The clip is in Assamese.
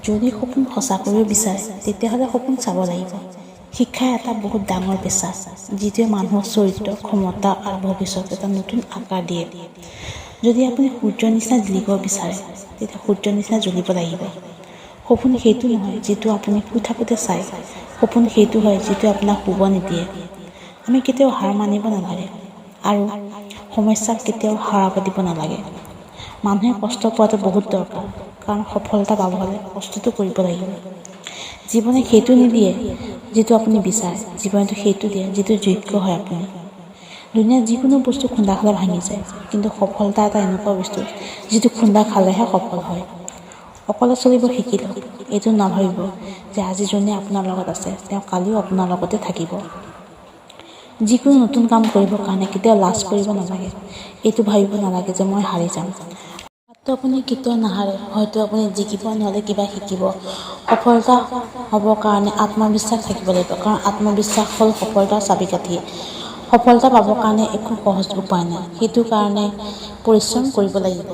যদি সপোন সঁচা কৰিব বিচাৰে, তেতিয়াহ'লে সপোন চাব লাগিব। শিক্ষা এটা বহুত ডাঙৰ পেচা, যিটোৱে মানুহক চৰিত্ৰ, ক্ষমতা আৰু ভৱিষ্যত এটা নতুন আকাৰ দিয়ে। যদি আপুনি সূৰ্যৰ নিচিনা জিলিকিব বিচাৰে, তেতিয়া সূৰ্যৰ নিচিনা জ্বলিব লাগিব। সপোন সেইটো নহয় যিটো আপুনি শুই থাকোঁতে চায়। সপোন সেইটো হয় যিটোৱে আপোনাক শুব নিদিয়ে। আমি কেতিয়াও হাৰ মানিব নালাগে আৰু সমস্যাক কেতিয়াও হৰাব দিব নালাগে। মানুহে কষ্ট পোৱাটো বহুত দৰকাৰ, কাৰণ সফলতা পাব হ'লে কষ্টটো কৰিব লাগিব। জীৱনে সেইটো নিদিয়ে যিটো আপুনি বিচাৰে, জীৱনেতো সেইটো দিয়ে যিটো যোগ্য হয় আপুনি। দুনিয়াত যিকোনো বস্তু খুন্দা খালে ভাঙি যায়, কিন্তু সফলতা এটা এনেকুৱা বস্তু যিটো খুন্দা খালেহে সফল হয়। অকলে চলিব শিকি লওক। এইটো নাভাবিব যে আজি যোনে আপোনাৰ লগত আছে, তেওঁ কালিও আপোনাৰ লগতে থাকিব। যিকোনো নতুন কাম কৰিবৰ কাৰণে কেতিয়াও লাজ কৰিব নালাগে। এইটো ভাবিব নালাগে যে মই হাৰি যাম। হয়তো আপুনি কেতিয়াও নাহাৰে, হয়তো আপুনি জিকিব, নহ'লে কিবা শিকিব। সফলতা হ'বৰ কাৰণে আত্মবিশ্বাস থাকিব লাগিব, কাৰণ আত্মবিশ্বাস হ'ল সফলতাৰ চাবিকাঠি। সফলতা পাবৰ কাৰণে একো সহজ উপায় নাই, সেইটো কাৰণে পৰিশ্ৰম কৰিব লাগিব।